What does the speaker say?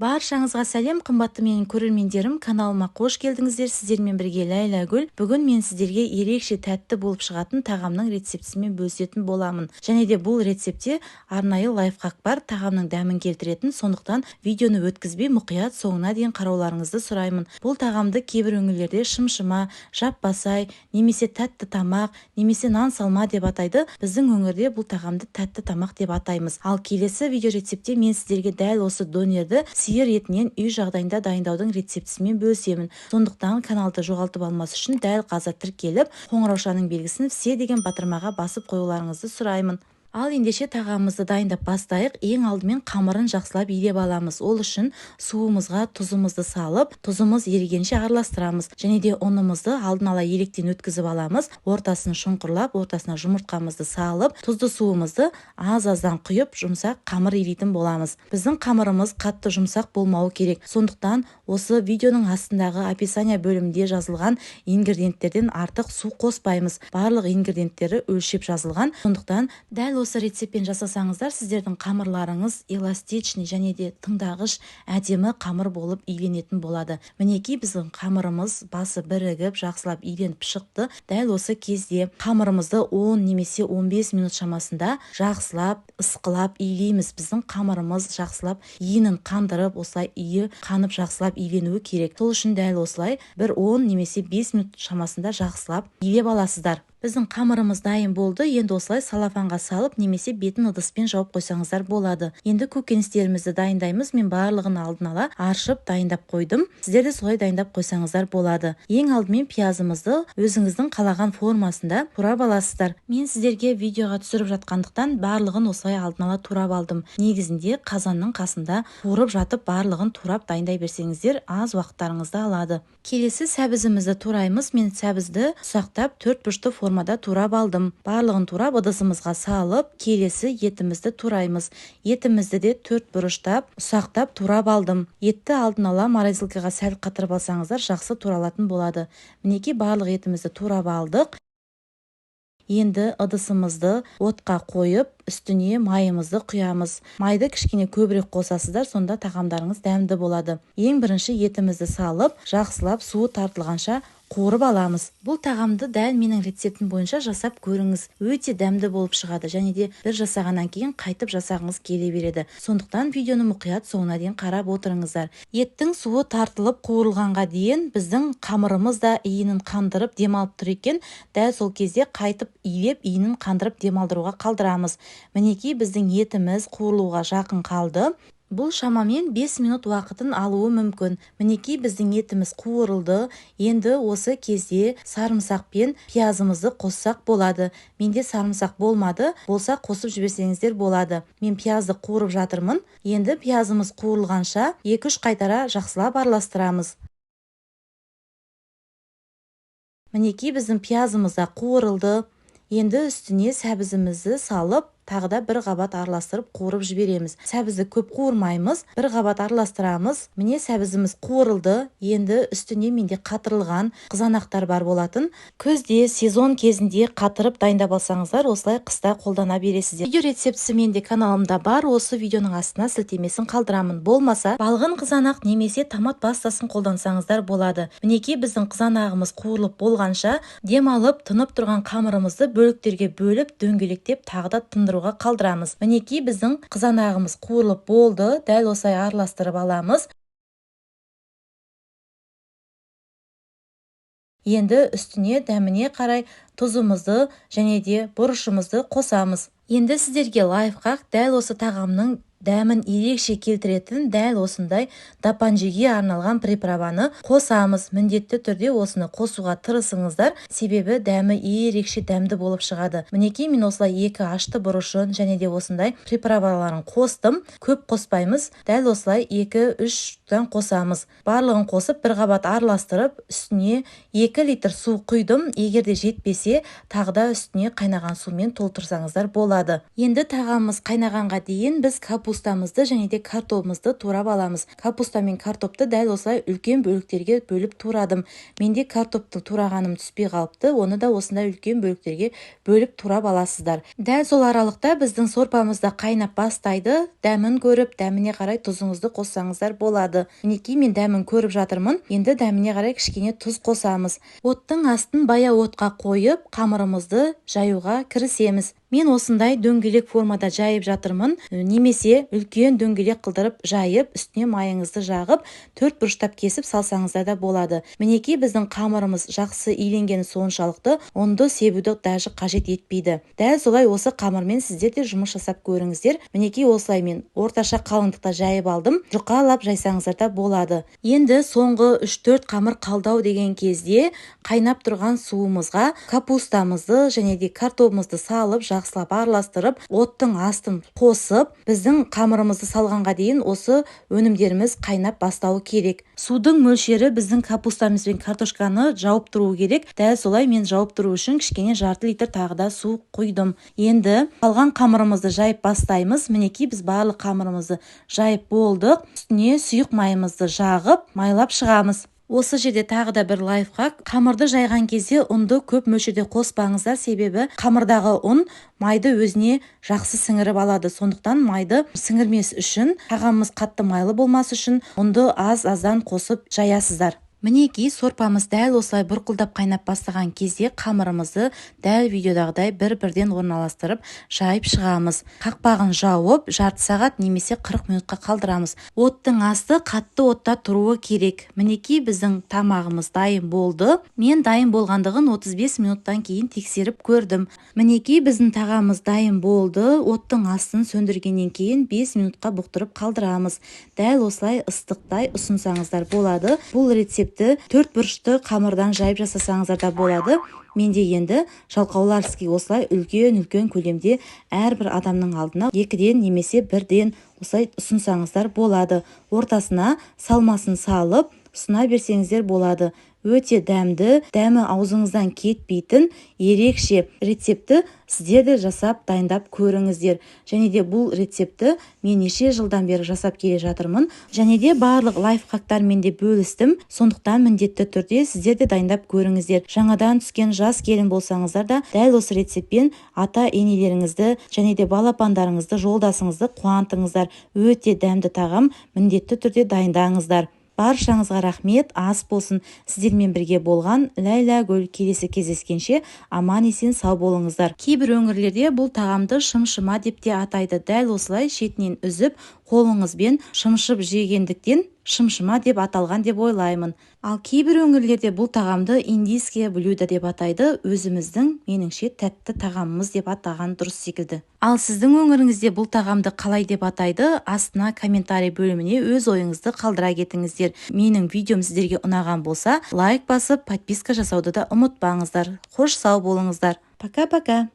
Баршаңызға сәлем, қымбатты менің көрермендерім, каналыма қош келдіңіздер. Сіздермен бірге Ләйлә Гүл. Бүгін мен сіздерге ерекше тәтті болып шығатын тағамның рецептісімен бөлісетін боламын. Және де бұл рецептте арнайы лайфхак бар, тағамның дәмін келтіретін, сондықтан видеоны өткізбей мұқият соңына дейін қарауларыңызды сұраймын. Бұл тағамды кейбір өңірлерде шымшыма, жаппасай, немесе тәтті тамақ, немесе нан салма деп атайды. Біздің өңірде бұл тағамды тәтті тамақ деп атаймыз. Ал келесі видео рецептте мен сіздерге дәл осы донерді сиыр етінен үй жағдайында дайындаудың рецептісімен бөлісемін. Сондықтан каналды жоғалтып алмас үшін дәл қазір тіркеліп, қоңыраушаның белгісін «Все» деген батырмаға басып қоюларыңызды сұраймын. Ал ендеше тағамымызды дайындап бастайық. Ең алдымен қамырын жақсылап илеп аламыз. Ол үшін суымызға тұзымызды салып, тұзымыз ерігенше араластырамыз. Және де ұнымызды алдын ала електен өткізіп аламыз. Ортасын шұңқырлап, ортасына жұмыртқамызды салып, тұзды суымызды аз-аздан құйып, жұмсақ қамыр илейтін боламыз. Біздің қамырымыз қатты жұмсақ болмауы керек. Сондықтан осы видеоның астындағы описание бөлімінде жазылған ингредиенттерден артық су қоспаймыз. Барлық ингредиенттері өлшеп жазылған. Сондықтан дәл осы рецептпен жасасаңыздар, сіздердің қамырларыңыз эластичный және де тыңдағыш әдемі қамыр болып иленетін болады. Мінекей, біздің қамырымыз басы бірігіп, жақсылап иленіп шықты. Дәл осы кезде қамырымызды 10 немесе 15 минут шамасында жақсылап ысқылап илейміз. Біздің қамырымыз жақсылап иінін қандырып, осылай иі қанып жақсылап иленуі керек. Сол үшін дәл осылай бір 10 немесе 5 минут шамасында жақсылап илеп аласыздар. Біздің қамырымыз дайын болды. Енді осылай салафанға салып немесе бетін ыдыспен жауып қойсаңыздар болады. Енді көкөністерімізді дайындаймыз. Мен барлығын алдын ала аршып дайындап қойдым. Сіздер де солай дайындап қойсаңыздар болады. Ең алдымен пиязымызды өзіңіздің қалаған формасында турап аласыздар. Мен сіздерге видеоға түсіріп жатқандықтан барлығын осылай алдын ала турап алдым. Негізінде қазанның қасында қуырып жатып барлығын турап дайындай берсеңіздер, аз уақыттарыңызды алады. Келесі сәбізімізді тураймыз. Мен сәбізді ұсақтап төрт бұрышты формада турап алдым. Барлығын турап ыдысымызға салып, келесі етімізді тураймыз. Етімізді де төрт бұрыштап ұсақтап турап алдым. Етті алдын ала морозилкаға сәл қатырып алсаңыздар, жақсы туралатын болады. Мінекей, барлық етімізді турап алдық. Енді ыдысымызды отқа қойып, үстіне майымызды құямыз. Майды кішкене көбірек қосасыздар, сонда тағамдарыңыз дәмді болады. Ең бірінші етімізді салып, жақсылап суы тартылғанша қуырып аламыз. Бұл тағамды дәл менің рецептім бойынша жасап көріңіз. Өте дәмді болып шығады және де бір жасағаннан кейін қайтып жасағыңыз келе береді. Сондықтан видеоны мұқият соңына дейін қарап отырыңыздар. Еттің суы тартылып қуырылғанға дейін біздің қамырымыз да иінін қандырып демалып тұр екен. Дәл сол кезде қайтып илеп, иінін қандырып демалдыруға қалдырамыз. Мінекей, біздің етіміз қуырылуға жақын қалды. Бұл шамамен 5 минут уақытын алуы мүмкін. Мінекей, біздің етіміз қуырылды. Енді осы кезде сарымсақ пен пиязымызды қоссақ болады. Менде сарымсақ болмады, болса қосып жіберсеңіздер болады. Мен пиязды қуырып жатырмын. Енді пиязымыз қуырылғанша 2-3 қайтара жақсылап араластырамыз. Мінекей, біздің пиязымыз да қуырылды. Енді үстіне сәбізімізді салып, тағы да бір қабат араластырып қуырып жібереміз. Сәбізді көп қуырмаймыз, бір қабат араластырамыз. Міне, сәбізіміз қуырылды. Енді үстіне менде қатырылған қызанақтар бар болатын. Күзде сезон кезінде қатырып дайындап алсаңыздар, осылай қыста қолдана бересіздер. Видео рецептісі менде каналымда бар. Осы видеоның астына сілтемесін қалдырамын. Болмаса, балғын қызанақ немесе томат пастасын қолдансаңыздар болады. Мінекей, біздің қызанағымыз қуырылып болғанша демалып, тынып тұрған қамырымызды бөліктерге бөліп, дөңгелектеп тағы да тындыру қалдырамыз. Мінекей, біздің қызанағымыз қуырылып болды. Дәл осылай араластырып аламыз. Енді үстіне дәміне қарай тұзымызды және де бұрышымызды қосамыз. Енді сіздерге лайфхак, дәл осы тағамның дәмін ерекше келтіретін дәл осындай дапанжиге арналған приправаны қосамыз. Міндетті түрде осыны қосуға тырысыңыздар, себебі дәмі ерекше дәмді болып шығады. Мінекей, мен осылай 2 ашты бұрышын және де осындай приправаларын қостым. Көп қоспаймыз, дәл осылай 2-3-тен қосамыз. Барлығын қосып бір қабат араластырып, үстіне 2 литр су құйдым. Егер де жетпесе, тағы да үстіне қайнаған сумен толтырсаңыздар болады. Енді тағамымыз қайнағанға дейін біз капуста Капустамызды және де картобымызды турап аламыз. Капуста мен картопты дәл осылай үлкен бөліктерге бөліп турадым. Менде картопты турағаным түспей қалыпты, оны да осындай үлкен бөліктерге бөліп турап аласыздар. Дәл сол аралықта біздің сорпамыз да қайнап бастайды. Дәмін көріп, дәміне қарай тұзыңызды қоссаңыздар болады. Мінекей, мен дәмін көріп жатырмын. Енді дәміне қарай кішкене тұз қосамыз. Оттың астын баяу отқа қойып, қамырымызды жаюға кірісеміз. Мен осындай дөңгелек формада жайып жатырмын, немесе үлкен дөңгелек қылдырып жайып, үстіне майыңызды жағып, төрт бұрыштап кесіп салсаңыздар да болады. Мінекей, біздің қамырымыз жақсы иленгені соншалықты, ұнды себуді даже қажет етпейді. Дәл солай осы қамырмен сіздер де жұмыс жасап көріңіздер. Мінекей, осылай мен орташа қалыңдықта жайып алдым. Жұқалап жайсаңыздар да болады. Енді соңғы 3-4 қамыр қалдау деген кезде қайнап тұрған суымызға капустамызды және де картобымызды салып, жақсылап араластырып, оттың астын қосып, біздің қамырымызды салғанға дейін осы өнімдеріміз қайнап бастауы керек. Судың мөлшері біздің капустамыз бен картошканы жауып тұруы керек. Дәл солай мен жауып тұру үшін кішкене жарты литр тағы да су құйдым. Енді қалған қамырымызды жайып бастаймыз. Мінекей, біз барлық қамырымызды жайып болдық. Үстіне сұйық майымызды жағып, майлап шығамыз. Осы жерде тағы да бір лайфхак. Қамырды жайған кезде ұнды көп мөлшерде қоспаңыздар, себебі қамырдағы ұн майды өзіне жақсы сіңіріп алады. Сондықтан майды сіңірмес үшін, тағамымыз қатты майлы болмас үшін ұнды аз-аздан қосып жаясыздар. Мінекей, сорпамыз дәл осылай бұрқылдап қайнап бастаған кезде қамырымызды дәл видеодағыдай бір-бірден орналастырып жайып шығамыз. Қақпағын жауып, жарты сағат немесе 40 минутқа қалдырамыз. Оттың асты қатты отта тұруы керек. Мінекей, біздің тамағымыз дайын болды. Мен дайын болғандығын 35 минуттан кейін тексеріп көрдім. Мінекей, біздің тағамымыз дайын болды. Оттың астын сөндіргеннен кейін 5 минутқа бұқтырып қалдырамыз. Дәл осылай ыстықтай ұсынсаңыздар болады. Бұл рецепт төрт бұрышты қамырдан жайып жасасаңыздар да болады. Менде енді жалқауларский осылай үлкен-үлкен көлемде әрбір адамның алдына екіден немесе бірден осылай ұсынсаңыздар болады. Ортасына салмасын салып, ұсына берсеңіздер болады. Өте дәмді, дәмі аузыңыздан кетпейтін ерекше рецепті сіздер де жасап, дайындап көріңіздер. Және де бұл рецепті мен неше жылдан бері жасап келе жатырмын. Және де барлық лайфхактармен де бөлістім. Сондықтан міндетті түрде сіздер де дайындап көріңіздер. Жаңадан түскен жас келін болсаңыздар да, дәл осы рецептпен ата-енелеріңізді және де балапандарыңызды, жолдасыңызды қуантыңыздар. Өте дәмді тағам, міндетті түрде дайындаңыздар. Баршаңызға рахмет, ас болсын. Сіздермен бірге болған Ләйлә Гүл. Келесі кездескенше аман есен сау болыңыздар. Кейбір өңірлерде бұл тағамды шымшыма деп те атайды. Дәл осылай шетінен үзіп, қолыңызбен шымшып жегендіктен шымшыма деп аталған деп ойлаймын. Ал кейбір өңірлерде бұл тағамды индийское блюдо деп атайды. Өзіміздің, меніңше, тәтті тағамымыз деп атаған дұрыс секілді. Ал сіздің өңіріңізде бұл тағамды қалай деп атайды? Астына комментарий бөліміне өз ойыңызды қалдыра кетіңіздер. Менің видеом сіздерге ұнаған болса, лайк басып, подписка жасауды да ұмытпаңыздар. Қош, сау болыңыздар. Пока-пока.